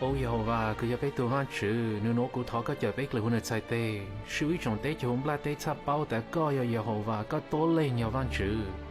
Au Yehauvas, koj yog peb tus Vajtswv, nws nuav kuv thov koj cawm peb dlawg huv nws txhais teg, sib ua ib tsoom teb chaws huv nplaj teb txhaj paub tas koj yog Yehauvas, koj tuab leeg yog Vajtswv.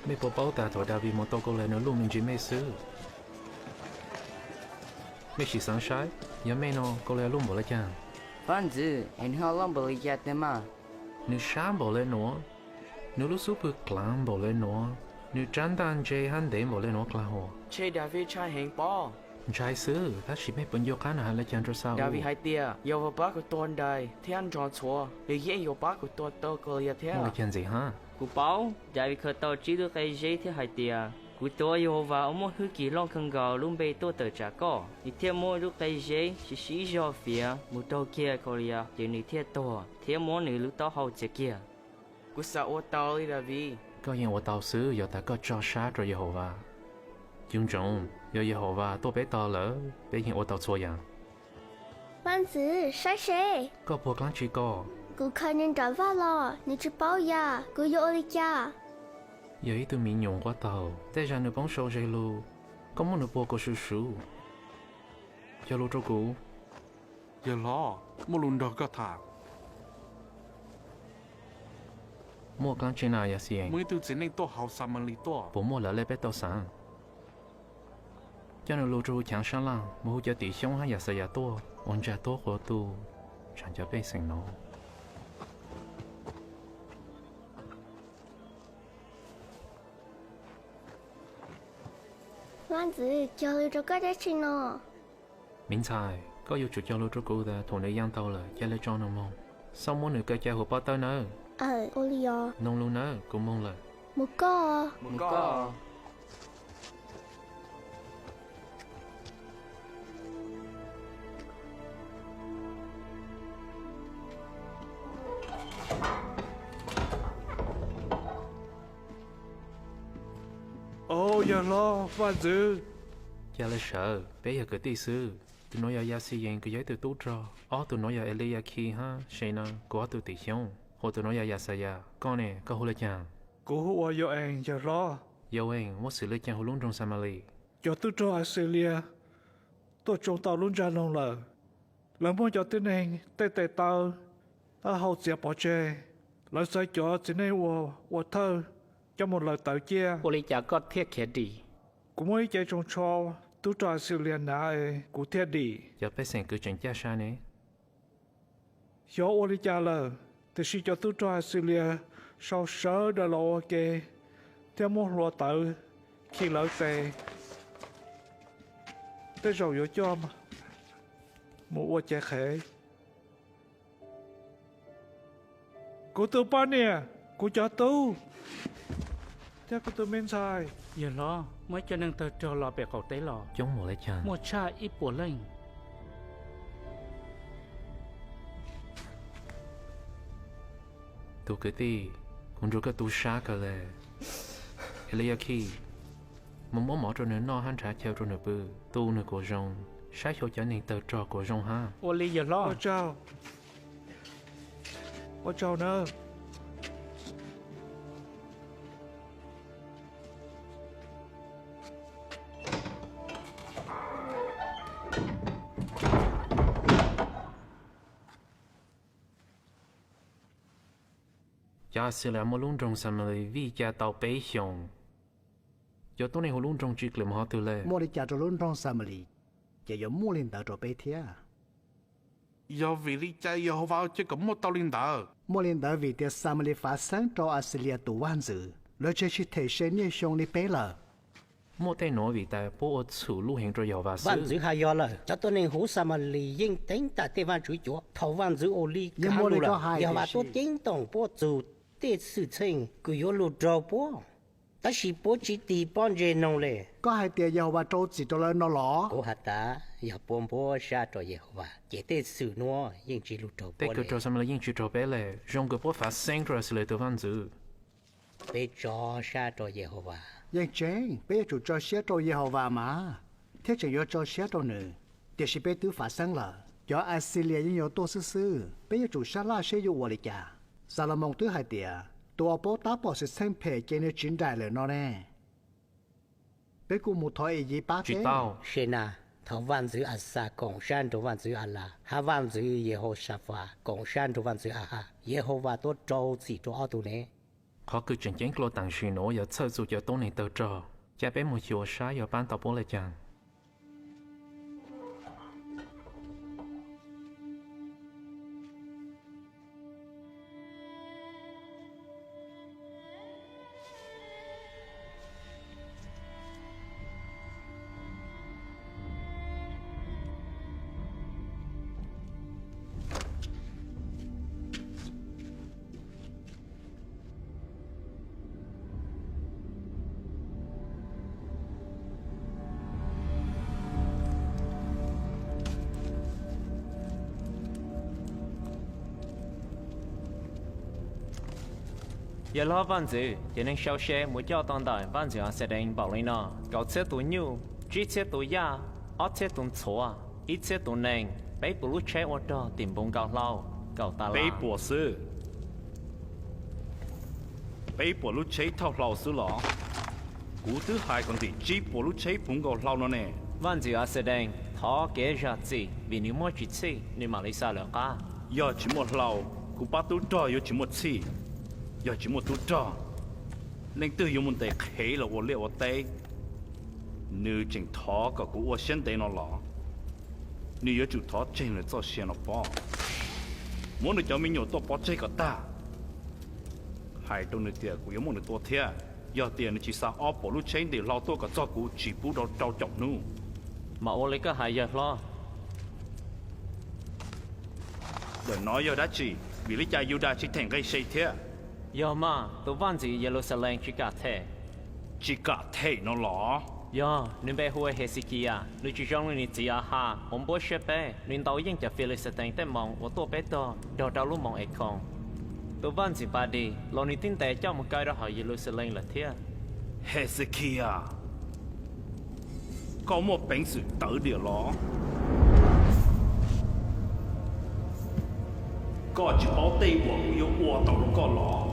Mej puas paub tas thaum Daviv mus tau Kaulais nws luj me ntsis mej xwb? Mej sim xaav saib, yog mej no Kaulais luj npaum le caag? Vaajntxwv, es nwg ho loj npaum le caag tag mas? Nwg sab npaum le nuav, nwg lub xub pwg dlaav npaum le nuav, nwg rab ntaj ntse hab ntev npaum le nuav dlaag hua. Ntshe Daviv ntshai heev pob. Ntshai xwb, tab sis mej puas nco qab nwg has le caag rua Xa-ules? Daviv hais tias, Yog vauv pab kuv tua nrais thiab nrog ntxhuav, nws yeej yuav pab kuv tua tau Kaulais thiab. Muaj le caag ntxiv hab? Kuv paub, Daviv khaws tau tsib lub qe zeb thiab hais tias, Kuv tuav Yehauvas uas muaj hwj chim loj kawg nkaus lub npe tuaj tawm tsam koj, nws thiaj muab lub qe zeb sib sib zog fiav mus raug kiag Kaulais, ces nws thiaj tuag thiab muab nws lub taub hau txias kiag. Kuv xav ua tau li Daviv. Koj yeej ua tau xwb yog tas koj tso sab rua Yehauvas. Yug ntsoov, yog Yehauvas tuaj peb tog lawm, peb yeej ua tau txhua yaam. Vaajntxwv, saib seb! Koj puag dlaab tsi ko? Kuv khaws nws nram vaj los, nws tsi paub ya, kuv yuav ua li cas? Yog ib tug miv nyuam nquab taug, tej zag nws poob sau zes lug, koj muab nws puag kuas suv suv. Cog lug rua kuv. Yawg hlob, muaj lug nrog koj tham. Muaj dlaab tsi na Yaxayees? Muaj ib tug txiv neej tuaj hauv Xamalis tuaj. Puas muaj lawv le peb tau xaav? Coj nws lug rua huv Chaav Sab Laaj, moog hu cov tim xyoob hab Yaxayas tuaj ua ntsa tuab qhuav tu tsaam cov pej xeem no. Vaajntxwv, cog lug rua koj dlaab tsi no? Miv ntxhais, koj yuav tsum cog lug rua kuv tas thaum nws yaa tau lawm ca le tso nws moog. Xab muab nws kaw ca huv pob tawb nawb. Aw, ua li os. Noog lug nawb, kuv moog lawm. Mus koj. Au, yawg hlob, vaajntxwv. Ca le sawv, peb yog kwv tij xwb. Tug nuav yog Yaxayees, kws yog ib tug tub rog. Ob tug nuav yog Eliyakhi hab Senas, kuv ob tug tim xyoob. Hos tug nuav yog Yaxayas. Koj ne, koj hu le caag? Kuv hu ua Yau-ees, yawg hlob. Yau-ees, muab xws le caag huv lub nroog Xamalis? Cov tub rog Axilias tuaj tsoo tau lub ntsa noog lawm. Lawv muab cov tib neeg tej tes taw taub hau txiav pov tseg. Lawv txais cov txiv neej uas ua thawj coj mus lawv tawv ciaj. Ua li cas koj thiaj khiav dim? Kuv muaj ib ce tsoos tsho tub rog Axilias hnav es kuv thiaj dim. Cov pej xeem kwv tseem caj sab ne. Xyov ua li cas lawm, tiam sis cov tub rog Axilias sau sawv daws los ua ke thiab muab hlua tawv khi lawv tes. Tej zaum yuav coj mus ua cev qhev. Kuv tus poj niam, kuv cov tub, thiab kuv tus me ntxhais. Yawg hlob, muaj ib co neeg tawg rog los pem qaum teb los. Coob npaum li cas? Muaj tshaj ib puas leej. Tus kwv tij, kuv nrog koj tu siab kawg li. Eliyakhij, mus muab mov rau nws noj hab nrhav chaw rau nws pw, tu nws kom zoo, saib xyuas cov neeg tawg rog kom zoo hab. Ua li yawg hlob. Ua tsaug nawb. Cov Axilias muab lub nroog Xamalis vij ca tau peb xyoos. Cov tuab neeg hu lub nroog tsis klim hov twg le. Muaj li cas rau lub nroog Xamalis, ces yuav muaj li ntawd rau peb thiab. Yog vim li cas Yehauvas ua cia kom muaj tau li ntawd? Muaj li ntawd vim tias Xamalis fav xeeb rau Axilias tus vaj ntxwv, lawv tseg tsis them se niaj xyoo li peb lawm. Muaj tej nuav vim tas puab ua txhum luj heev rau Yehauvas xwb. Vaj ntxwv has yog lawm, cov tuab neeg huv Xamalis yeej teev tas tej vaj ntxwv cuav. Thaum vaj ntxwv Ulikav lug lawm, Yehauvas tuab ceeb toom puab txug tej xwm txheej kws yuav lug raug puab, tab sis puab tsis tig pob ntseg noog le. Koj hais tias Yehauvas rau txim rau lawv no los? Kuv has tas yog puab npuab sab rau Yehauvas ces tej xwm nuav yeej tsis lug raug puab le. Tej kws raug Xamalis yeej tsis raug peb le, zoo kws puab fav xeeb rau Axilias tus vaj ntxwv. Peb tso sab rau Yehauvas. Yeej tseeb, peb yuav tsum tso siab rau Yehauvas mas, thiab tseem yuav tso siab rau nws. Tiam sis peb twb fav xeeb lawm, cov Axilias yeej yuav tuaj xwb xwb, peb yuav tsum sab laj seb yuav ua li cas. Xalumoos twb hais tias tus uas paub tab pom xwm txheej phem ces nws tsiv nraim lawm no ne. Peb kuj mus thov Iyiv pab peb. Seb na, thaum vaj ntxwv Axas koom sab nrug vaj ntxwv Alas hab vaj ntxwv Yehausafas koom sab nrug vaj ntxwv Ahas, Yehauvas tuaj rau txim rau ob tug ne. Qhov kws tseem ceeb dlua taam sim nuav yog txhawj txug cov tuab neeg tawg rog. Ca peb mus xyuas sab yog pab tau puab le caag. Yawg hlob vaj ntxwv, ces neeg sau se mus coj tau ntawm vaj ntxwv Axadees npaum li no: kaum txhiab tus nyuj, tsib txhiab tus yaj, ob txhiab tus ntxhuav, ib txhiab tus nees, peb puas lub tsheb ua rog tim npoo nkaus hlau, kaum tas las. Peb puas xwb. Peb puas lub tsheb thauj hlau xwb los? Kuv twb hais kom ntim tsib puas lub tsheb puv nkaus hlau no ne. Vaj ntxwv Axadees, thov kev zam txim vim nws muaj tsis txhij nws mam li xa lawv qab. Yog tsis muaj hlau, kuv pab tub rog yuav tsis muaj txhij. Yog tsis muaj tub rog, leej twg yuav mus ntes qhev los ua liaj ua teb? Nws tseem thov kom kuv ua siab ntev no los? Nws yuav tsum thov tseg nws txoj sia no pob. Muab nws cov me nyuam tua pov tseg kom tag. Hais rau nws tias kuv yuav muab nws tua thiab, yog tias nws tsis xa ob puas lub tsheb ntim hlau tuaj kom txog kuv tsis pub rau rau caum hnub. Mas ua li koj hais yawg hlob. Ntawm no yog dab tsi? Vim li cas Yudas tsis them nqe se thiab? Yog mas, tus vaj ntxwv Yeluxalees tsis kam them. Tsis kam them no los? Yog, nws npe hu ua Hexekiyas, nws tsis zoo li nws txiv Ahas uas npuab siab peb. Nws ntaus yeej cov Filixitees tej moos uas tuaj peb tog nrog rau lub moos Ekhoos. Tus vaj ntxwv Palis los nws twb ntes coj mus kaw rau hauv Yeluxalees lawm thiab. Hexekiyas, koj muaj peev xwm tawv diam los? Koj tsis paub tej uas kuv yuav ua tau rau koj los?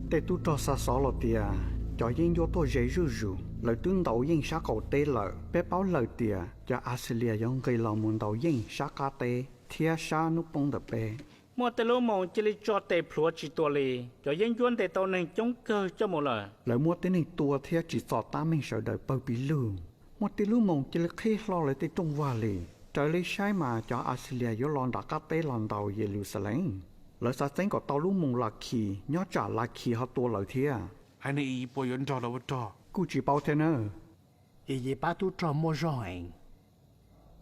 Tej tub rog xa xov los tias cov yeeb ncuab tuaj ze zuj zus, lawv twb ntaus yeej sab qaum teb lawm. Peb paub lawm tias cov Axilias yuav nqis los mus ntaus yeej sab qab teb thiab sab hnub poob ntawm peb. Muaj tej lub moos cia li tso tes plhuav tsis tua li. Cov yeeb ncuab ntes tau neeg coob kawg coj mus lawm. Lawv muab tib neeg tua thiab tsim txom tab meeg sawv daws pawg pib lug. Muaj tib lub moos cia li qhib hlo lawv tej rooj vag li. Raws li saib mas cov Axilias yuav los nram qab teb los ntaus Yeluxalees. Lawv xav txeeb kom tau lub moos Lakhis nyob tsam Lakhis ho tua lawv thiab. Haiv neeg Iyiv puas yuav nrog lawv ua rog? Kuj tsis paub thiab nawb. Iyiv pab tub rog muaj zog heev,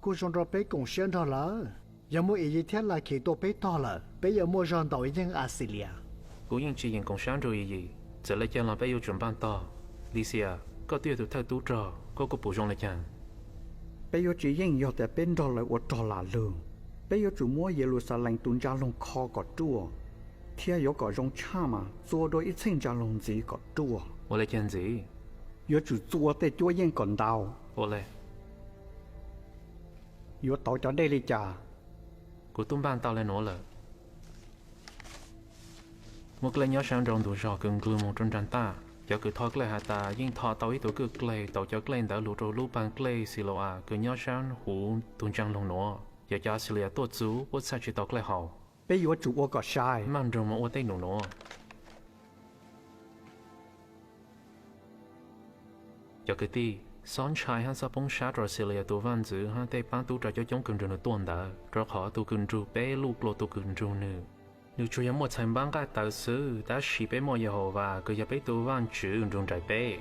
kuj zoo rau peb koom siab nrog lawv. Yog muaj Iyiv thiab Lakhis tua peb tog lawm, peb yuav muaj zog ntaus yeej Axilias. Kuv yeej tsis yeem koom sab nrog Iyiv, txawm li cas los peb yuav tsum npaj tog. Lixia, koj twb yog tus thawj tub rog, koj kuj pum zoo li cas? Peb yuav tsis yeej yog tias peb nrog lawv ua rog lam lug. Peb yuav tsum muab Yeluxalees tus ntsa loog kho kom ruaj, thiab yuav kom zoo tshaj mas txua dua ib txheej ntsa loog ntxiv kom ruaj. Ua li cas ntxiv? Yuav tsum txua tej cuab yeej kom ntau. Ua li. Yuav tauv cov dej li cas? Kuv twb npaj tau li nuav lawm. Muaj dlej nyob sab nraud ntug zog kws nqug moog rua nraag ntaj. Cov kws tho dlej has tas yeej tho tau ib tug kwj dlej, tau cov dlej ntawd lug rua lub paag dlej Xilau-as kws nyob sab huv tug ntsaa loog nuav. Yog cov Axilias tuaj txug puab txhaj tsis tau dlej haus. Peb yuav tsum ua kom sai. Maj nrug moog ua tej num nuav. Cov kwv tij, xob ntshai hab xob poob sab rua Axilias tug vaaj ntxwv hab tej paab tub rog coob coob kws nrug nwg tuaj ntawd, rua qhov tug kws nrug peb luj dlua tug kws nrug nwg. Nwg tsuas yog muaj txhais npaab nqaj tawv xwb, tab sis peb muaj Yehauvas kws yog peb tug Vaajtswv nrug nraim peb.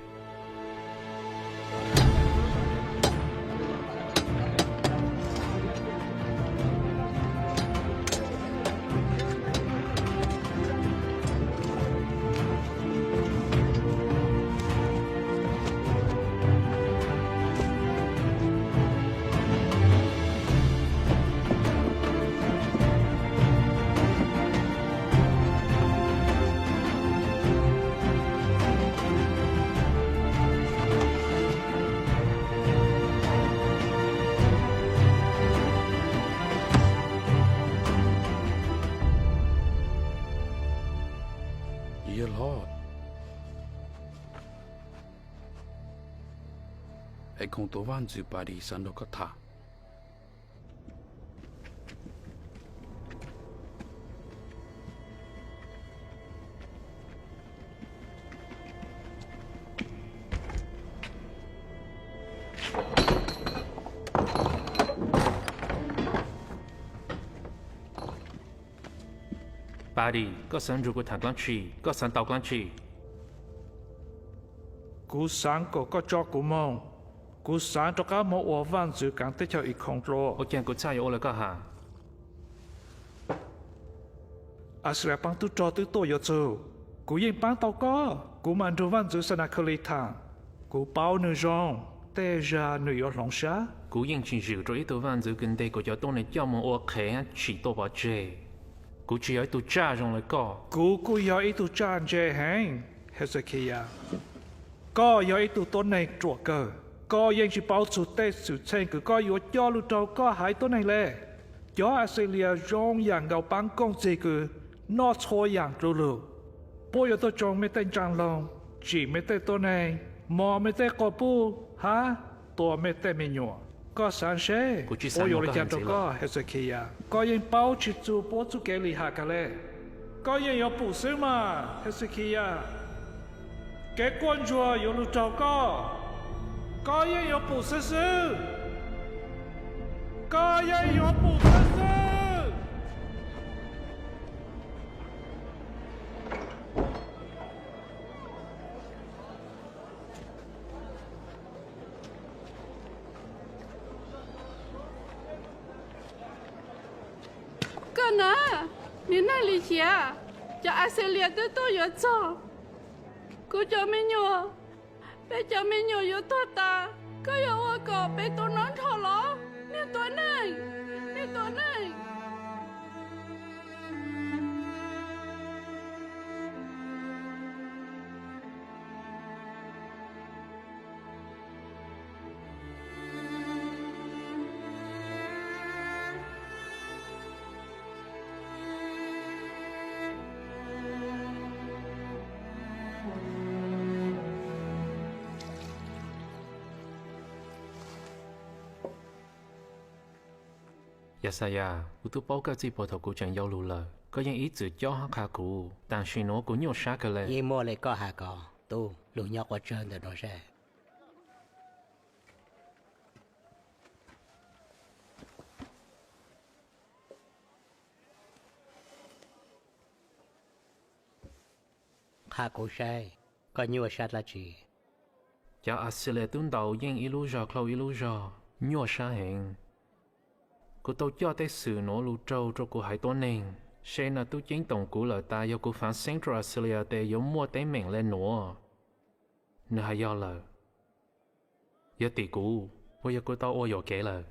Yawg hlob, es koom tuav vaaj ntxwv Padis xav nrug koj tham. Padis, koj xav nrug kuv tham dlaab tsi? Koj xav tau dlaab tsi? Kuv xaav kom koj tso kuv moog. Kuv xaav rov qab moog ua vaaj ntxwv kaav teb chaws Ikhoos dlua. Ua caag kuv txhaj yuav ua le koj has? Axilias paab tub rog twb tuaj yuav txug. Kuv yeej paab tau koj. Kuv maam nrug vaaj ntxwv Xanakhalis tham. Kuv paub nwg zoo, tej zag nwg yuav hloov sab. Kuv yeej tsis zwm rua ib tug vaaj ntxwv kws nteg kuv cov tuab neeg coj moog ua qhev hab tsim tuaj pov tseg. Kuv tsis yog ib tug tsaj zoo le koj. Kuv kuj yog ib tug tsaj ntse heev, Hexekiyas. Koj yog ib tug tuab neeg ruam kawg. Koj yeej tsis paub txug tej xwm txheej kws koj yuav coj lug raug koj haiv tuab neeg le. Cov Axilias zoo yaam nkaus paab kooj txig kws noj txhua yaam dlua lug. Puab yuav tuaj tsoo mej tej ntsaa loog, tsim mej tej tuab neeg, mos mej tej quas puj hab tua mej tej me nyuam. Koj xaav seb puab yuav ua li cas rau koj, Hexekiyas? Koj yeej paub tsis txug puab txuj kev li has kag le. Koj yeej yuav pum xwb mas, Hexekiyas. Kev quaj ntsuag yuav lug raug koj. Koj yeej yuav pum xwb xwb. Koj yeej yuav pum xwb xwb. Koj na, niag neeg lim hiam, cov Axilias twb tuaj yuav txog. Kuv cov me nyuam, peb cov me nyuam yuav tuag tas, koj yuav ua kom peb tuag nrho los? Niag tuab neeg, niag tuab neeg. Yaxayas, kuv twb paub koj txij puag thaum kuv tseem yau lug lawm. Koj yeej ib txwm cob hab qha kuv, tam sim nuav kuv nyuaj sab kawg le. Yeej muaj le koj has ko, tub, lug nyob quas tsawg ntawm no seb. Qha kuv saib, koj nyuaj sab dlaab tsi? Cov Axilias twb ntaus yeej ib lub zog dlhau ib lub zog, nyuaj sab heev. Kuv tau coj tej xwm nuav lug raug rua kuv haiv tuab neeg, seb naj tub ceeb toom kuv lawm tas yog kuv faav xeeb rua Axilias tes yuav muaj teeb meem le nuav. Nwg has yog lawm. Yog tim kuv, puas yog kuv tau ua yuam kev lawm?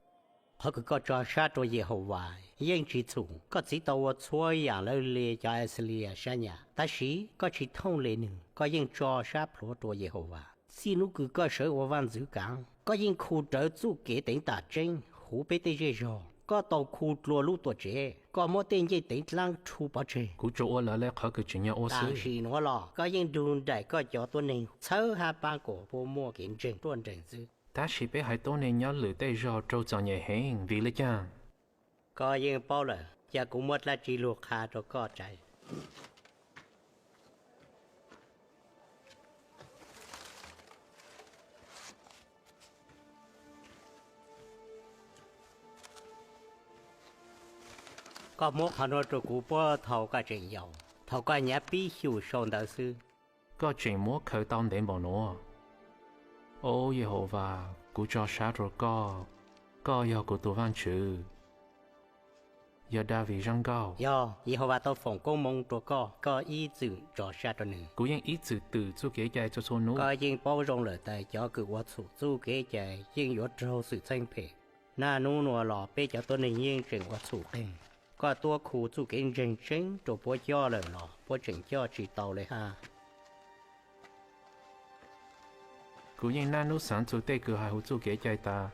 Qhov kws koj tso sab rua Yehauvas yeej tsi txhum. Koj txiv tau ua txhua yaam lawv le cov Axilias sab nyam, tab sis koj tsi thooj le nwg, koj yeej tso sab plhuav rua Yehauvas. Txij nub kws koj sawv ua vaaj ntxwv kaav, koj yeej khu rawv txuj kev teev tam tseeb huv peb tej zej zog. Koj tau khu dlua lub tuam tsev, koj muab tej ncej teev dlaab rhu pov tseg. Kuv tsuas ua lawv le qhov kws tsim nyog ua xwb. Tam sim nuav los koj yeej nrug nraim koj cov tuab neeg txhawb hab paab kuas puab muaj kev ntseeg ruaj nreeg xwb. Tab sis peb haiv tuab neeg nyob lwm tej zog raug txom nyem heev, vim le caag? Koj yeej paub lawm, ca kuv muab dlaab tsi lug qha rua koj saib. Koj muab qhov nuav rua kuv puab thaus koj tseem yau, thaus koj nyav pib xyum sau ntawv xwb. Koj tseem muab khaws tau ntev npaum nuav. Au Yehauvas, kuv tso sab rua koj, koj yog kuv tug Vaajtswv, yog Daviv zaj nkauj. Yog, Yehauvas tau foom koob moov rua koj, koj ib txwm tso sab rua nwg. Kuv yeej ib txwm twm txuj kev cai txhua txhua nub. Koj yeej paub zoo lawm tas cov kws ua txhum txuj kev cai yeej yuav raug xwm txheej phem. Naj nub nuav los peb cov tuab neeg yeej tseem ua txhum qeeg. Koj tuab khu txuj kev ntseeg tseeb rua puab coj lawm los puab tseem coj tsi tau le hab. Kuv yeej naj nub xaav txug tej kws has huv txuj kev cai tas,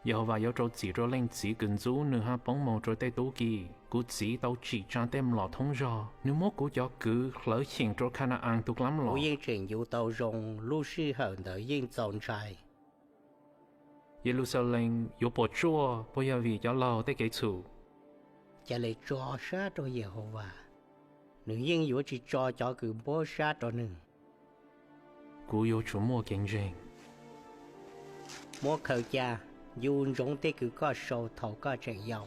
Yehauvas yuav rau txim rua leej txiv kws ntxub nwg hab poob moog rua tej tub ki. Kuv txiv tau tsim tsaa tej mlom thoob zog, nwg muab kuv cov kwv hlawv xyeem rua Khana-as tug dlaab mlom. Kuv yeej tseem ncu tau zoo lub sij hawm ntawd yeej txaus ntshai. Yeluxalees yuav puas tsuaj puas yog vim cov laug tej kev txhum? Ca le tso sab rua Yehauvas, nwg yeej yuav tsi tso cov kws npuab sab rua nwg. Kuv yuav tsum muaj kev ntseeg. Muab khaws ca, ncu ntsoov tej kws koj sau thaus koj tseem yau.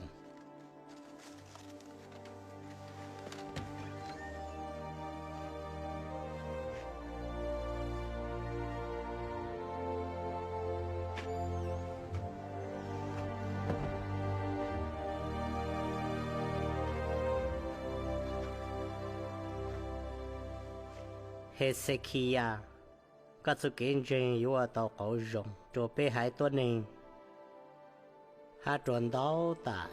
Hexekhiyas, koj txuj kev ntseeg yuav ua tau qauv zoo rua peb haiv tuab neeg hab rua ntau tam.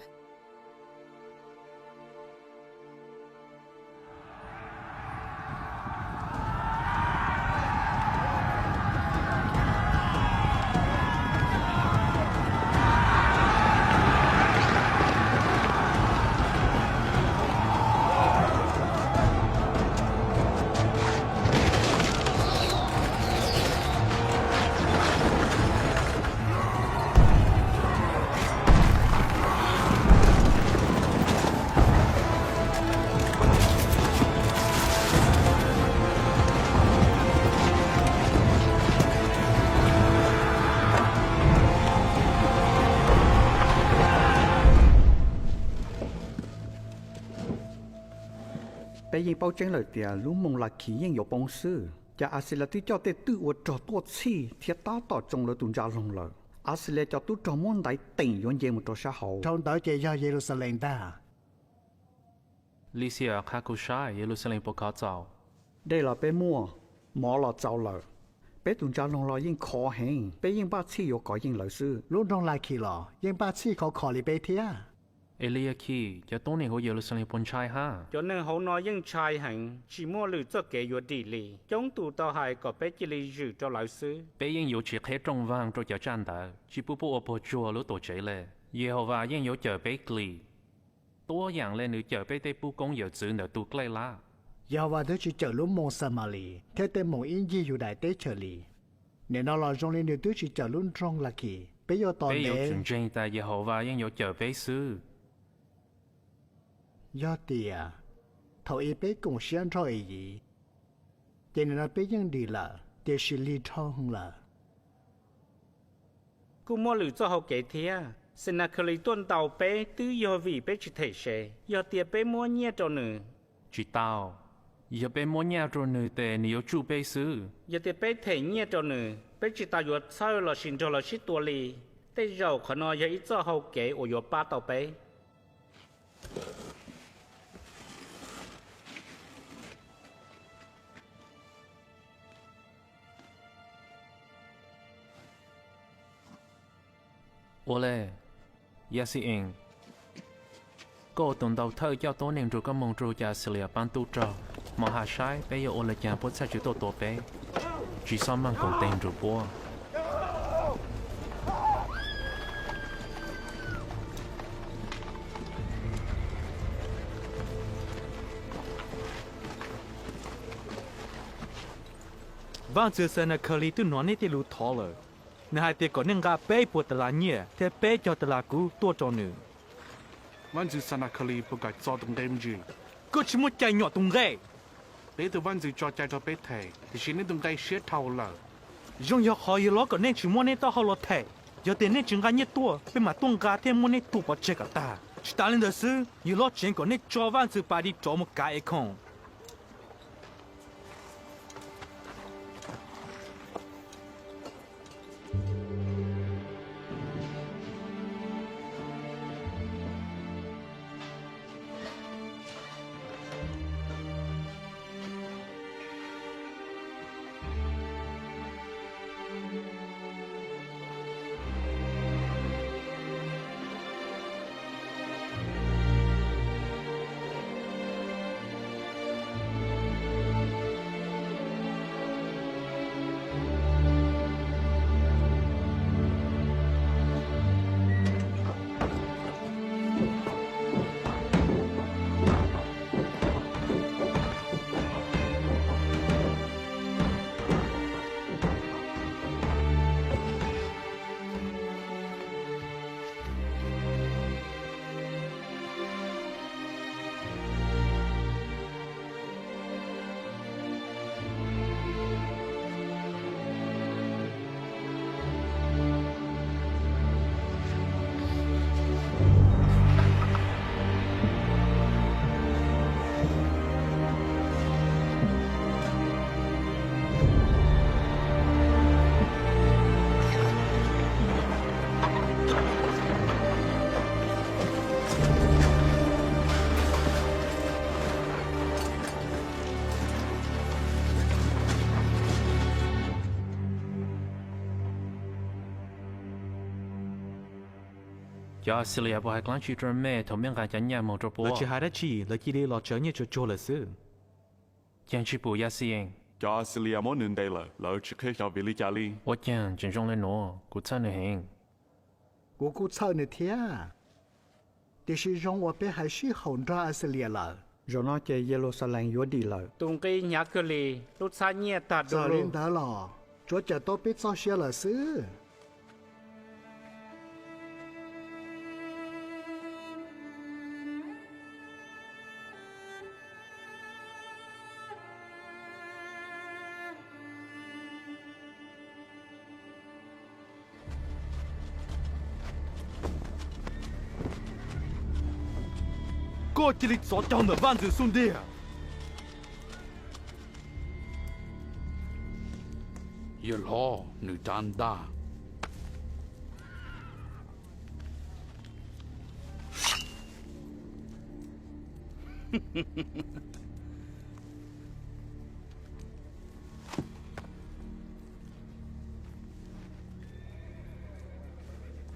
Peb yeej paub tseeb lawm tias lub moos Lakhis yeej yuav poob xwb. Cov Axilias twb coj tej twj ua rog tuaj txhij thiab tab tom tsoo lawv tus ntsa loog lawm. Axilias cov tub rog muab ntaiv teem yuav nce mus rau sab hauv. Dhau ntawd ces yog Yeluxalees ntag. Lisias, qha kuv saib, Yeluxalees puas khov txaus? Dej los peb muaj, mov los txaus lawm. Peb tus ntsa loog los yeej khov heev, peb yeej npaj txhij yuav kov yeej lawv xwb. Lub nroog Lakhis los yeej npaj txhij khov kho li peb thiab. Eliakhis, cov tuab neeg huv Yeluxalees puas ntshai hab? Cov neeg hauv no yeej ntshai heev, tsis muaj lwm txoj kev yuav dim li. Coob tus tau hais kom peb cia li zwm rau lawv xwb. Peb yeej yuav tsis qheb rooj vaag rau cov tsaj ntawd, tsis pub puab ua puag tsuag lub tuam tsev le. Yehauvas yeej yuav cawm peb dlim, tuab yaam le nws cawm peb tej pub koob yawm txwv ntawm tus dlej lab. Yehauvas twb tsis cawm lub moos Xamalis thiab tej moos ib ncig Yudais teb chaws li. Nim no los zoo li nws twb tsis cawm lub nroog Lakhis, Peb yuav tos ntev. Peb yuav tsum ntseeg tas Yehauvas yeej yuav cawm peb xwb. Yog tias thaum ub peb koom siab nrog Iyiv, ces nim no peb yeej dim lawm, tiam sis lig dhau lawm. Kuj muaj lwm txoj hau kev thiab. Xenakhalis tuaj ntaus peb twb yog vim peb tsis them se. Yog tias peb muab nyiaj rau nws. Tsis tau. Yog peb muab nyiaj rau nws ces nws yuav tsuj peb xwb. Yog tias peb them nyiaj rau nws, peb tsis tas yuav txhawj lossis nrog lawv sib tua li. Tej zaum qhov no yog ib txoj hau kev uas yuav pab tau peb. Ua li, Yaxi-ees, koj ua tus ntaus thawj coj tuab neeg nrug koj moog rua cov Axilias paab tub rog. Moog has saib peb yuav ua le caag puab txhaj tsi tuaj tua peb. Tsi xob maaj koom teg nrug puab. Vaajntxwv Xenakhalis twb nov nej tej lus thov lawm. Nws hais tias kom nej nqa peb puas tas las nyiaj thiab peb caug tas las kuv tuaj rau nws. Vaajntxwv Xenakhalis puas kam txo tus nqe me ntsis? Koj tsis muaj cai nyom tus nqe. Peb tug vaajntxwv tso cai rau peb them, tiam sis nej tus nqe siab dhau lawm. Zoo yog qhov yawg loj kom nej tsis muab nej taub hau los them. Yog tias nej tsis nqa nyiaj tuaj, peb mam tuaj nqa thiab muab nej tua pov tseg kom tag. Tsis tas li ntawd xwb, yawg loj tseev kom nej tso vaajntxwv Padis rov mus kav Ekhoos. Cov Axilias puas hais dlaab tsi rua mej thaum mej nqa cov nyaj moog rua puab? Lawv tsis hais dab tsi, lawv cia li los tsaws nyiaj tsuag tsuag lawm xwb. Caag tsis pum Yaxi-ees? Cov Axilias muab nws ntes lawm, lawv tsis qhia xyov vim li cas li. Ua caag tseem zoo le nuav, kuv txhawj nws heev. Kuv kuj txhawj nws thiab. Tiam sis zoo uas peb hais sib haum nrog Axilias lawm. Zaum no ces Yeluxalees yuav dim lawm. Tus nqi hnyav kawg li, lub txhab nyiaj tag du lug. Txawm li ntawd los tsuav cawm tau peb txoj sia lawm xwb. Koj cia li txov caug ntawm vaj ntxwv xub ntiag. Yawg hlob, nws rab ntaj.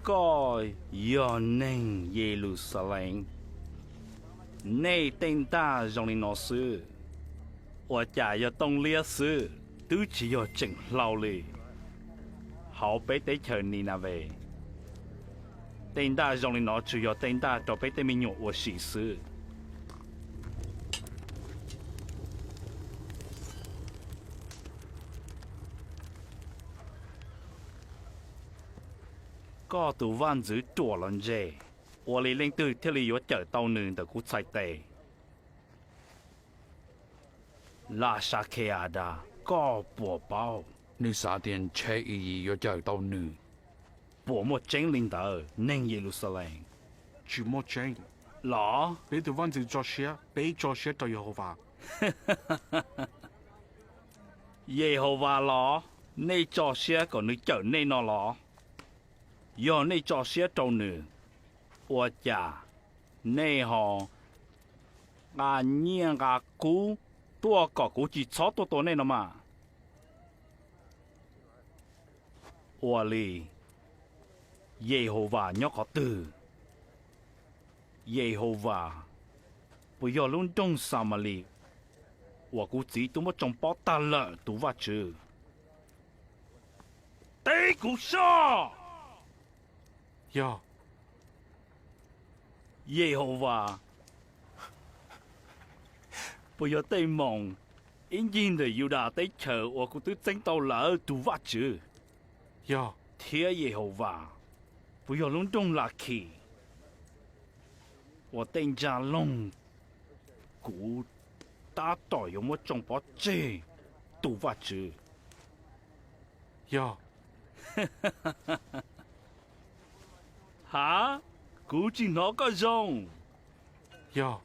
Koj yog neeg Yeluxalees, nej tej ntaj zoo li no xwb, ua cas yog tooj liab xwb, twb tsis yog tseem hlau li. Hauv peb teb chaws Ninaves, tej ntaj zoo li no tsuas yog tej ntaj rau peb tej me nyuam ua si xwb. Koj tus vaj ntxwv ruam los ntse, ua li leej twg thiaj li yuav cawm tau nws ntawm kuv txhais tes? Lasakheadas, koj puas paub? Nws xav tias ntshe Iyiv yuav cawm tau nws. Puas muaj tseeb li ntawd, neeg Yeluxalees? Tsis muaj tseeb los? Peb tus vaj ntxwv tso siab, peb tso siab rau Yehauvas. Yehauvas los? Nej tso siab kom nws cawm nej no los? Yog nej tso siab rau nws, ua cas nej ho nqa nyiaj nqa kub tuaj kom kuv tsis txhob tuaj tua nej no mas? Ua li, Yehauvas nyob qhov twg? Yehauvas puas yog lub nroog Xamalis uas kuv txiv twb muab tsoo pob tag lawm tus vaj tswv? Teb kuv soj! Yog. Yehauvas puas yog tej moos ib ncig ntawm Yudas teb chaws uas kuv twb txeeb tau lawm tus vaj tswv? Yog. Thiab Yehauvas puas yog lub nroog Lakhis uas tej ntsa loog kuv tab tom yuav muab tsoo pov tseg tus vaj tswv? Yog. Ha, kuv tsis hnov koj zoo. Yog.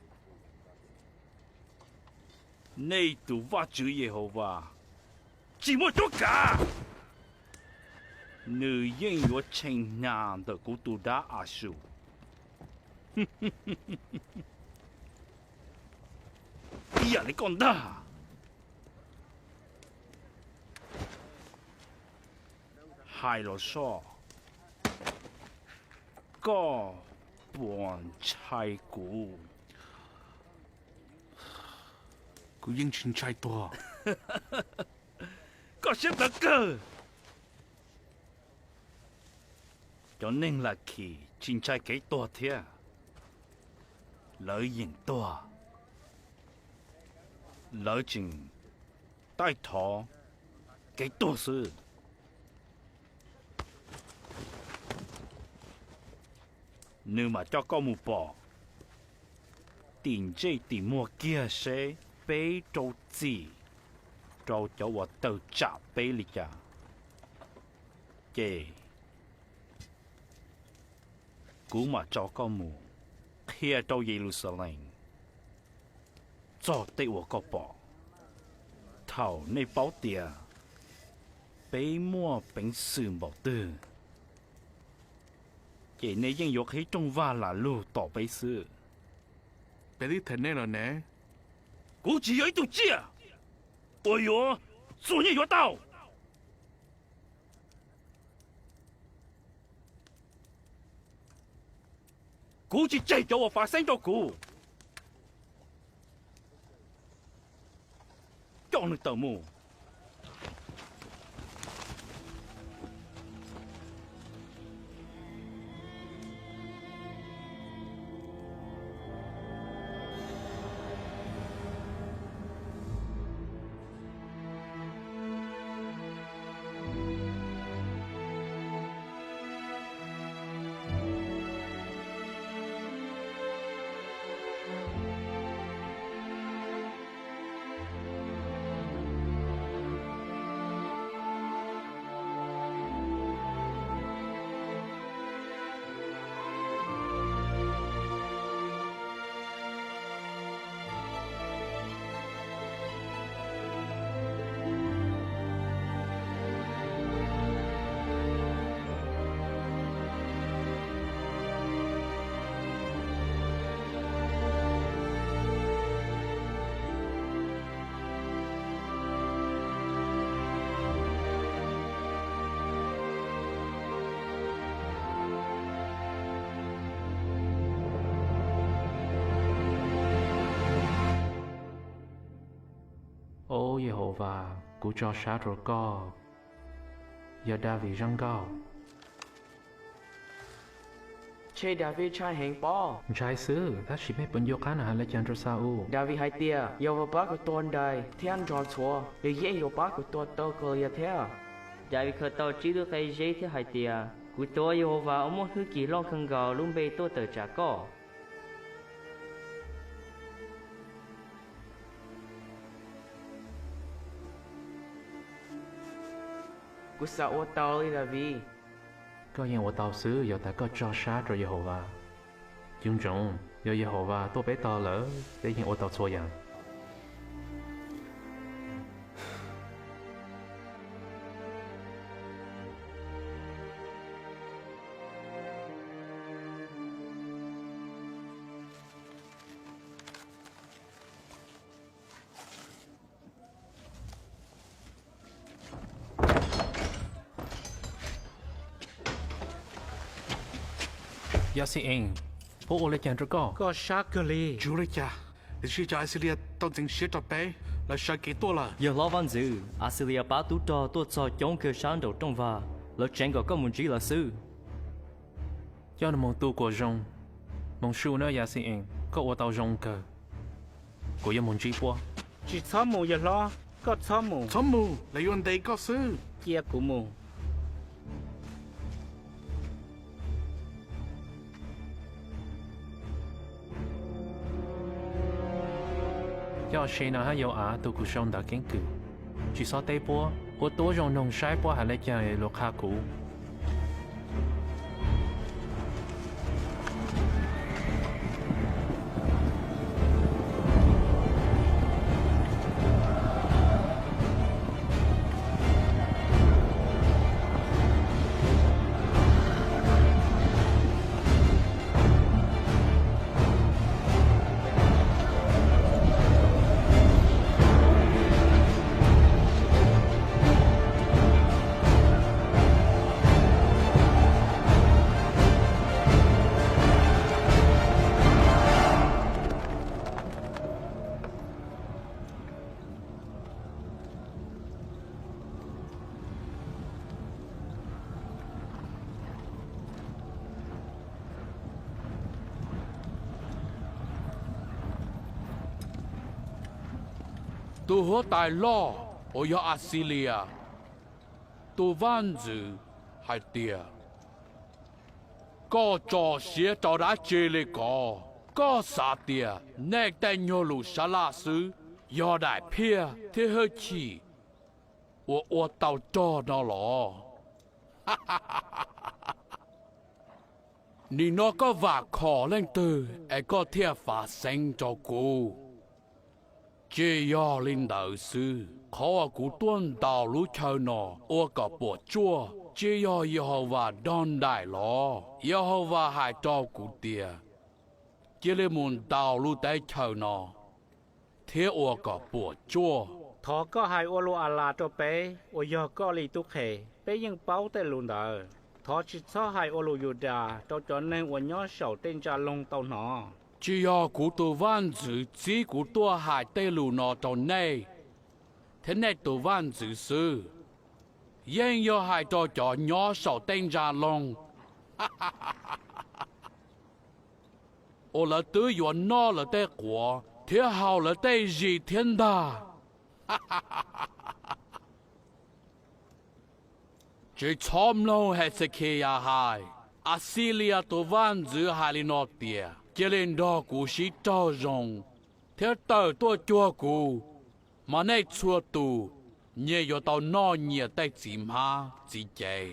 Nej tus vaj tswv Yehauvas tsis muaj cuab kav, nws yeej yuav tshee hnyav ntawm kuv tus dab Asus ib yam li koj ntag. Hais los soj, koj puas ntshai kuv? Kuv yeej tsis ntshai tuag. Koj siab ntawv kawg. Cov neeg Lakhis tsis ntshai kev tuag thiab. Lawv yeem tuag, lawv tseem taij thov kev tuag xwb. Nws mam coj koj mus pom tim ntsej tim muag kiag seb peb rau txim rau cov uas tawm tsam peb li cas, ces kuv mam tso koj mus qhia rau Yeluxalees txog tej uas koj pom. Thaum nej paub tias peb muaj peev xwm npaum twg, ces nej yeej yuav qhib rooj vag lam lug tom peb xwb. Peb twb them nej lawm ne. Kuv tsis yog ib tug tsiaj uas yuav txuag nyiaj yuav tau. Kuv tsis tseg cov uas fav xeeb rau kuv. Coj nws tawm mus. Au Yehauvas, kuv tso sab rau koj. Yog Daviv zaj nkauj. Ntshe Daviv ntshai heev pob? Ntshai xwb, tab sis peb puas nco qab nws hais li cas rau Xa-ules? Daviv hais tias, Yehauvas pab kuv tua nrais thiab nrog ntxhuav, nws yeej yuav pab kuv tua tau Kauli-as thiab. Daviv khaws tau tsib lub qe zeb thiab hais tias, Kuv tuav Yehauvas uas muaj hwj chim loj kawg nkaus lub npe tuaj tawm tsam koj. Kuv xav ua tau li Daviv. Koj yeej ua tau xwb yog tas koj tso sab rau Yehauvas. Cim ntsoov, yog Yehauvas tuaj peb tog lawm, peb yeej ua tau txhua yam. Yaxi-ees, puab ua le caag rau koj? Koj sab kawg li. Tsis ua li cas, tiam sis cov Axilias tau ntxeev siab rau peb, lawv sawv kev tuaj lawm. Yawg hlob vaj ntxwv, Axilias pab tub rog tuaj txog coob kawg sab nraum rooj vag, lawv tseev kom koj mus ntsib lawv xwb. Coj nws mus tu kuam zoo. Moog su na Yaxi-ees, koj ua tau zoo kawg. Kuv yuav mus ntsib puab. Tsis txhob mus yawg hlob, koj txhob mus. Txhob mus, lawv yuav ntes koj xwb. Cia kuv mus. Coj se no hab Yau-as tug kws sau ntawv keeb kwm. Tsis txhob teb puab, ua tuab zoo noog saib puab has le caag lug qha kuv. Tus huab tais loj uas yog Axilias tus vaj ntxwv hais tias, koj tso siab rau dab tsi li ko? Koj xav tias nej tej nyuag lus sab laj xwb yog daim phiaj thiab hwj chim uas ua tau rog no los? Nim no koj vam khom leej twg es koj thiaj fav xeeb rau kuv? Tsis yog li ntawd xwb, qhov uas kuv tuaj ntaus lub chaw no ua kom puas tsuaj tsis yog Yehauvas nrog nraim los? Yehauvas hais rau kuv tias, cia li mus ntaus lub teb chaws no thiab ua kom puas tsuaj. Thov koj hais ua lus As Las rau peb uas yog koj li tub qhe, peb yeej paub tej lus ntawd. Thov tsis txhob hais ua lus Yudas rau cov neeg uas nyob saum tej ntsa loog tau hnov. Tsis yog kuv tus vaj ntxwv txib kuv tuaj hais tej lus no rau nej thiab nej tus vaj ntxwv xwb, yeej yog hais rau cov nyob saum tej ntsa loog uas lawv twb yuav noj lawv tej quav thiab haus lawv tej zis thiab ntag. Tsis txhob mloog Hexekiyas hais. Axilias tus vaj ntxwv hais li no tias, cia li nrog kuv sib raug zoo thiab tawm tuaj cuag kuv, mas nej txhua tus nyias yuav tau noj nyias tej txiv hmab txiv cev.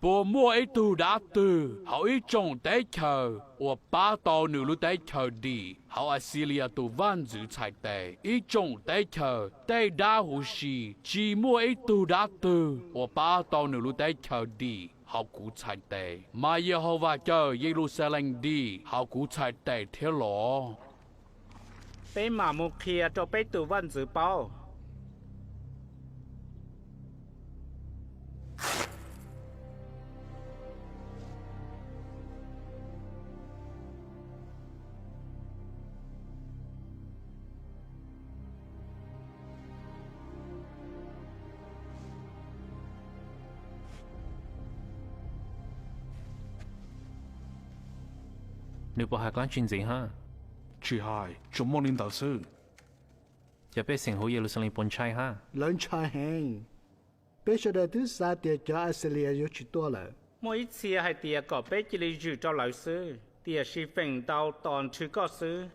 Puas muaj ib tug dab twg hauv ib tsoom teb chaws uas pab tau nws lub teb chaws dim hauv Axilias tus vaj ntxwv txhais tes? Ib tsoom teb chaws tej dab huv si, tsis muaj ib tug dab twg uas pab tau nws lub teb chaws dim hauv kuv txhais tes, mas Yehauvas cawm Yeluxalees dim hauv kuv txhais tes thiab los? Peb mam mus qhia rau peb tus vaj ntxwv paub. Nws puas hais dlaab tsi ntxiv hab? Tsis hais, tsuas muaj li ntawd xwb. Cov pej xeem huv Yeluxalees puas ntshai hab? Lawv ntshai heev. Peb sawv daws twb xav tias cov Axilias yuav tsis tuaj lawm. Muaj ib txhia hais tias kom peb cia li zwm rau lawv xwb, tiam sis feem ntau tos nrhw koj xwb.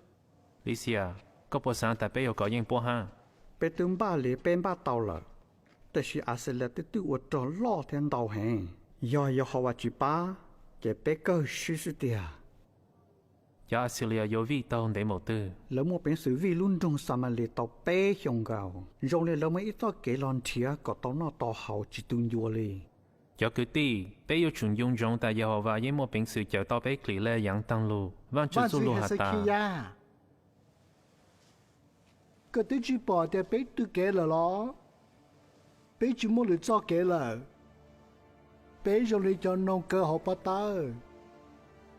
Lisias, koj puas xav tas peb yuav kov yeej puab hab? Peb twb npaj li peb npaj tau lawm, tab sis Axilias twb twb ua rog loj thiab ntau heev. Yog Yehauvas tsis pab, ces peb kawg swb xwb tiag. Cov Axilias yuav vij tau ntev npaum twg? Lawv muaj peev xwm vij lub nroog Xamalis tau peb xyoos nkaus. Zoo li lawv muaj ib txoj kev los nrhiav kom tau noj tau haus tsis tu ncua li. Cov kwv tij, peb yuav tsum nco ntsoov tas Yehauvas yeej muaj peev xwm cawm tau peb klim lej yaav taag lug. Vaajtswv txuj lug has tas, koj twb tsis pom tias peb tw kev lawm los? Peb tsis muaj lwm txoj kev lawm. Peb zoo li cov noog kaw hauv pob tawb.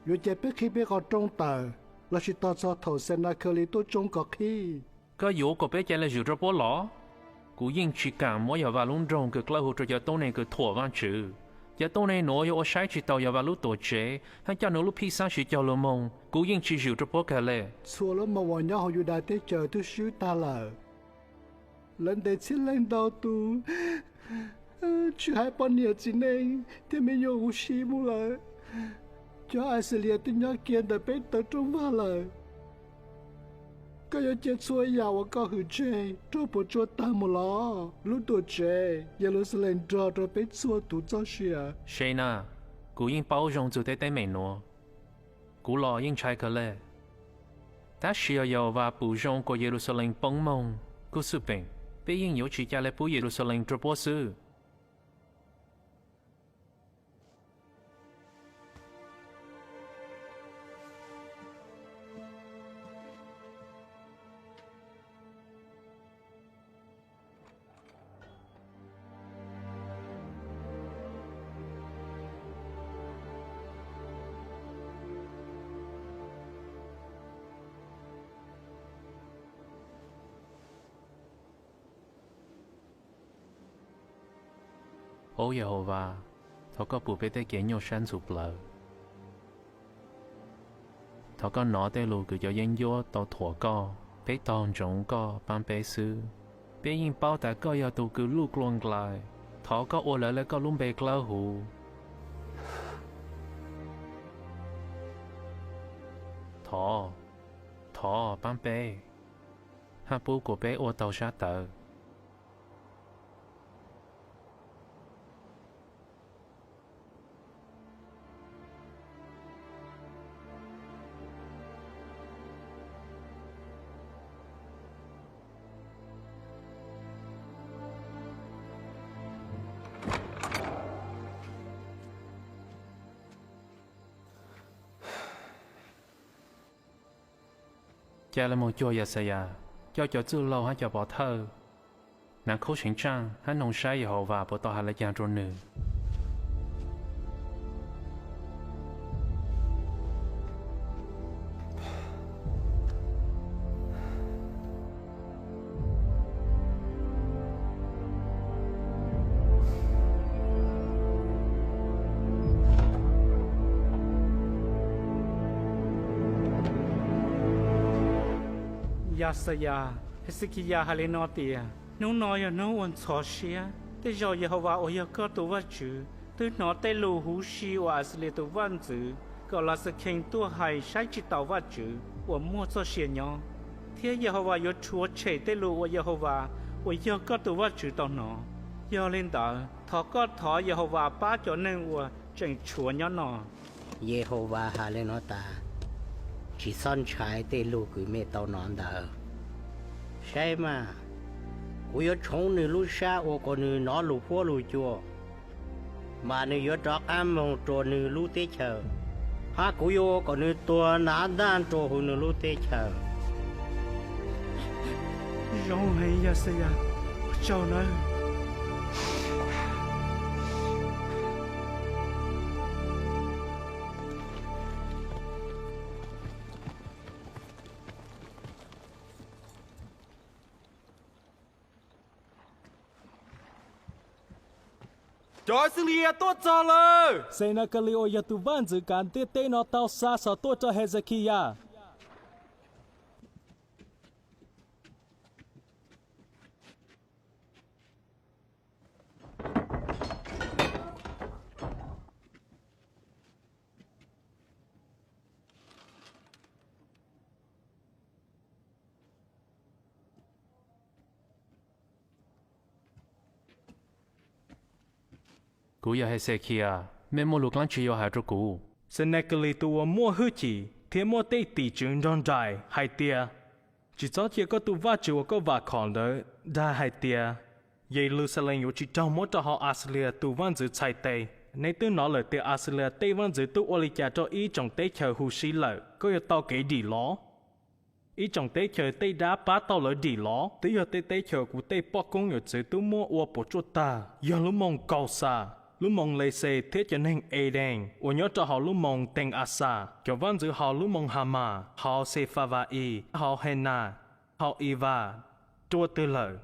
Yuav cia peb qhib peb qhov rooj tawm lossis tos txog thaum Xenakhalis tuaj tsoob kom qhib? Koj yuav kom peb ca le zwm rau puab los? Kuv yeej tsis kam muab Yehauvas lub nroog kws dlawb huv rau cov tuab neeg kws thuam Vaajtswv. Cov tuab neeg nuav yog ua saib tsis taus Yehauvas lub tuam tsev hab coj nws lub phij xaab siv cog lus moog. Kuv yeej tsis zwm rau puab kag le. Txhua lub moos uas nyob hauv Yudas teb chaws twb swb tag lawm. Lawv ntes txhiab leej ntau tus, tsis hais poj niam txiv neej thiab me nyuam huv si mus lawm. Cov Axilias twb nyob kiag ntawm peb taw rooj vag lawm. Koj yuav cia txhua yam uas koj hwm tseg raug puas tsuaj tag mus los? Lub tuam tsev Yeluxalees nrog rau peb txhua tus txoj sia. Senakhalis, kuv yeej paub zoo txug tej teeb meem nuav. Kuv los yeej ntshai kawg le. Tab sis yog Yehauvas pum zoo kuas Yeluxalees poob moog kuj xwb peem, peb yeej yuav tsis ca le pub Yeluxalees rua puab xwb. Au Yehauvas, thov koj pum peb tej kev nyuaj sab ntxuv plawv. Thov koj nov tej lus kws cov yeeb ncuab tau thuam koj. Peb tog ntsoov koj paab peb xwb. Peb yeej paub tas koj yog tug kws luj dlua nqlaim. Thov koj ua lawv le koj lub npe dlawb huv. Thov, thov paab peb, hab pub kuas peb ua taug sab tawv. Ca le moog cuag Yaxayas, coj cov txwj laug hab cov pov thawj, hnav khaub seev tsaaj hab noog saib Yehauvas puas tau has le caag rua nwg. Yaxayas, Hexekiyas has le nuav tias, hnub no yog hnub uas ntxhov siab. Tej zaum Yehauvas uas yog koj tug Vaajtswv twb nov tej lug huv si uas Axilias tug vaaj ntxwv Kaulaxakhees tuaj hais saib tsis taus Vaajtswv uas muaj txoj sia nyob, thiab Yehauvas yuav rhuav tshem tej lug uas Yehauvas uas yog koj tug Vaajtswv tau nov. Yog le ntawd, thov koj thov Yehauvas pab cov neeg uas tseem tshuav nyob no. Yehauvas has le nuav tas, tsis txhob ntshai tej lug kws mej tau nov ntawd. Saib mas, kuv yuav tshoov nwg lub sab ua kom nwg nov lug puab lug cua, mas nwg yuav rov qaab moog rua nwg lub teb chaws, hab kuv yuav ua kom nwg tuag nav ntaaj rua huv nwg lub teb chaws. Zoo heev Yaxayas, ua tsaug nawb. Cov Axilias tuaj txog lawm! Xenakalis uas yog tus vaaj ntxwv kav ntiaj teb no tau xa xov tuaj rau Hexekiyas. Kuv yog Hexekhias, mej muaj lus dlaab tsi yuav has rua kuv? Xenekelis tus uas muaj hwj chim thiab muaj tej tim tswv nrog nraim hais tias, tsis txhob cia koj tus Vajtswv uas koj vam khom ntawd dag hais tias, Yeluxalees yuav tsis raug muab rau hauv Axilias tus vaj ntxwv txhais tes. Neb twb hnov lawm tias Axilias tej vaj ntxwv tub ua li cas rau ib tsoom teb chaws huv si lawm. Koj yuav tau kev dim los. Ib tsoom teb chaws tej dab pab tau lawv dim los twb yog tej teb chaws kuv tej poj koob yawm txwv tub muab ua puas tsuaj tag, yog lub moos Kauxas, lub moos Lexes thiab cov neeg Edees uas nyob rau hauv lub moos Tees Axas, cov vaj ntxwv hauv lub moos Hamas, hauv Xefava-is, hauv Henas, hauv Ivas, rua twg lawm.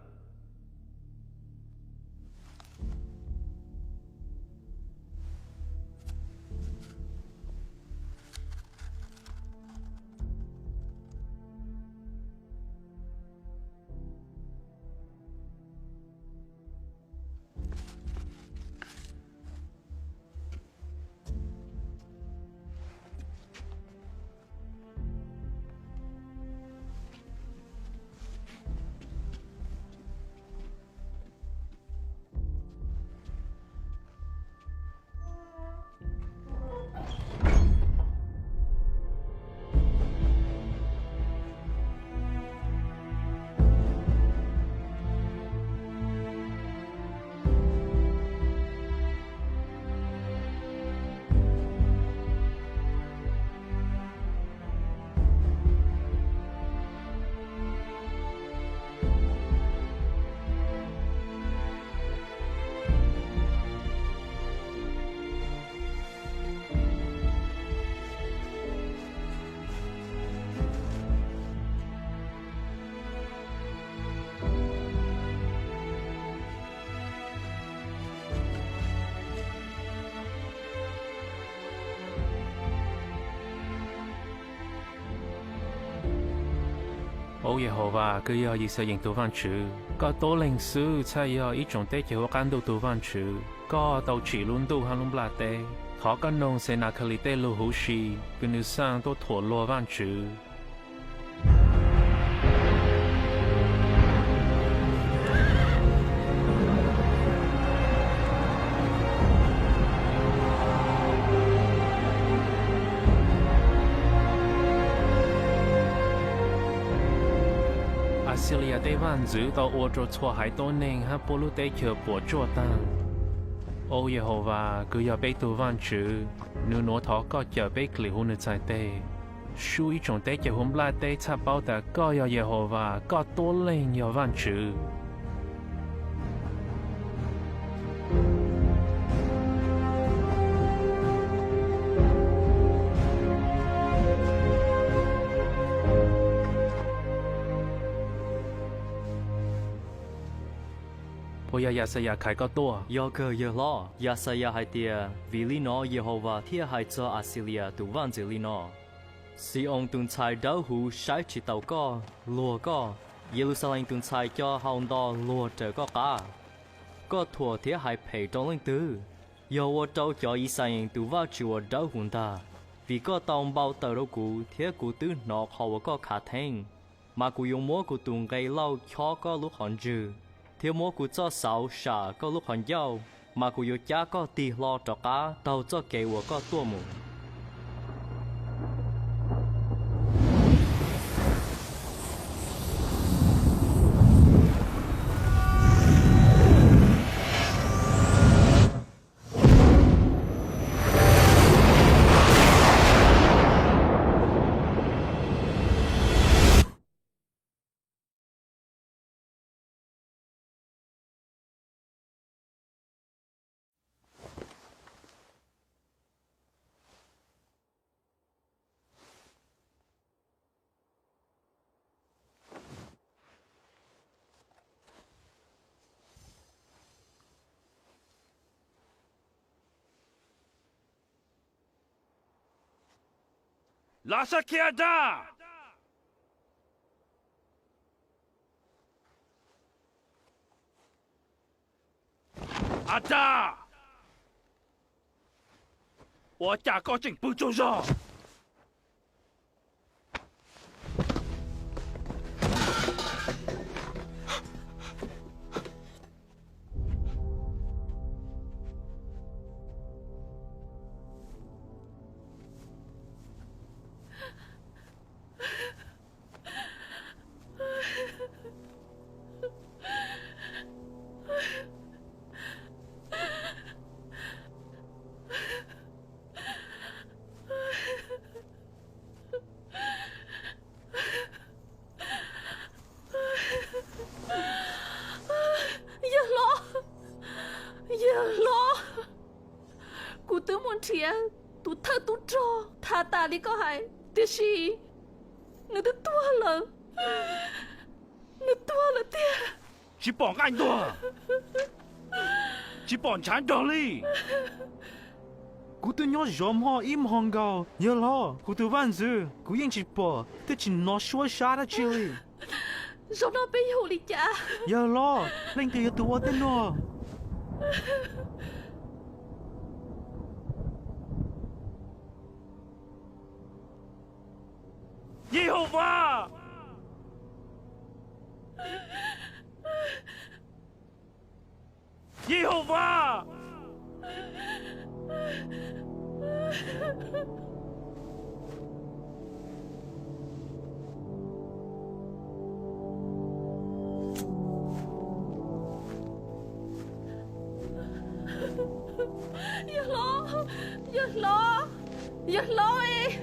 Au Yehauvas, koj yog Yixalayees tus Vajtswv, koj tuab leeg xwb txhaj yog ib tsoom teb chaws hauv qab ntuj tus Vajtswv. Koj tau tsim lub ntuj hab lub nplaj teb. Thov koj noog Xenakhalis tej lug huv si kws nws xaj tuaj thuam luag Vajtswv. Axilias tej vaj ntxwv tau ua rua txhua haiv tuab neeg hab puab lub teb chaws puas tsuaj taag. Au Yehauvas, kws yog peb tug Vajtswv, nws nuav thov koj cawm peb dlim huv nws txhais teg. Sub ib tsoom teb chaws huv nplaj teb txhaj paub tas koj yog Yehauvas, koj tuab leeg yog Vajtswv. Puas yog Yaxayas khais koj tuaj? Yog kawg yawg hlob. Yaxayas hais tias, vim li no Yehauvas thiaj hais txog Axilias tus vaj ntxwv li no: Xi-oos tus ntxhais dawb huv saib tsis taus koj, luag koj. Yeluxalees tus ntxhais co hau nto luag raws koj qab. Koj thuam thiab hais phem rau leej twg? Yog ua rau cov Yixalayees tus Vajtswv uas dawb huv ntag. Vim koj tau npau taws rau kuv thiab kuv twb hnov qhov uas koj khav theeb. Mas kuv yuav muab kuv tus nqe lauj chob koj lub qhov ntswg, thiab muab kuv txoj xauv sam koj lub qhov ncauj. Mas kuv yuav cab koj tig hlo rov qab taug txoj kev uas koj tuaj mus. Lav Xakhia, a dab! A dab! Ua cas koj tseem pw tsaug zog? Twb mus nrhiav tus thawj tub rog tham tas li koj hais, tiam sis nws twb tuag lawm. Nws tuag lawm tiag. Tsis pom nqaij ntuag, tsis pom ntshav nrog li. Kuv twb nyob zov hmo ib hmo nkaus, yawg hlob, kuv tus vaj ntxwv kuv yeej tsis pom thiab tsis hnov suab sab dab tsi li. Zaum no peb yuav ua li cas? Yawg hlob, leej twg yog tus ua tej no? Yehauvas! Yehauvas! Yawg hlob, yawg hlob, yawg hlob es.